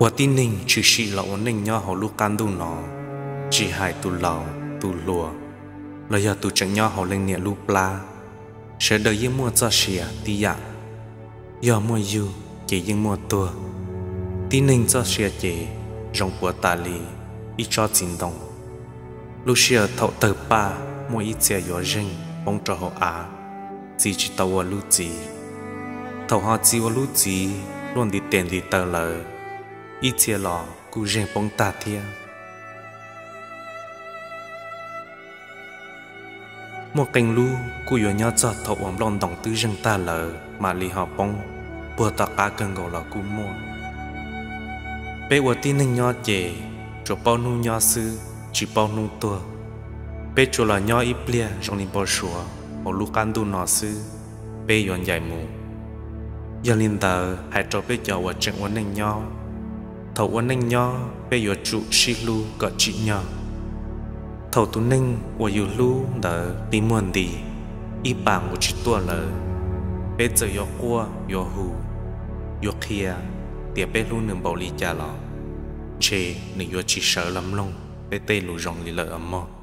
Ua tib neeg tshwm sim los ua neej nyob hauv lub qab ntuj no, tsis hais tus laus tus hluas, los yog tus tseem nyob hauv leej niam lub plab, sawv daws yeej muaj txoj sia tib yam. Yog muaj yug ces yeej muaj tuag. Tib neeg txoj sia ces zoo puav tas li ib tsob txiv ntoo. Lub sij hawm thaum tawg paj muaj ib txhia yuav zeeg poob rau hauv av, txi tsis tau ua lub txiv. Thaum ho txi ua lub txiv luaj ntiv tes ntiv taw lawm, ib txhia los kuj zeeg poob tag thiab. Muaj qee lub kuj yuav nyob txog thaum uas nplooj ntoos twb zeeg tag lawm mam li ho poob, puag tom qab kawg nkaus los kuj muaj. Peb ua tib neeg nyob ces tsuas paub hnub nyob xwb tsis paub hnub tuag. Peb tsuas los nyob ib pliag zoo li npau suav hauv lub qab ntuj no xwb, peb yuav ncaim mus. Yog li ntawd hais rau peb cov uas tseem ua neej nyob, thaum ua neej nyob peb yuav tsum sib hlub kom tsim nyog. Thaum tus neeg uas yus hlub ntawd qi muag nti, ib pas nqus tsis tuaj lawm, peb txawm yuav quaj yuav hu, yuav qhia tias peb hlub nws npaum li cas los ntshe nws yuav tsis sawv los mloog peb tej lus zoo li lawm os mog.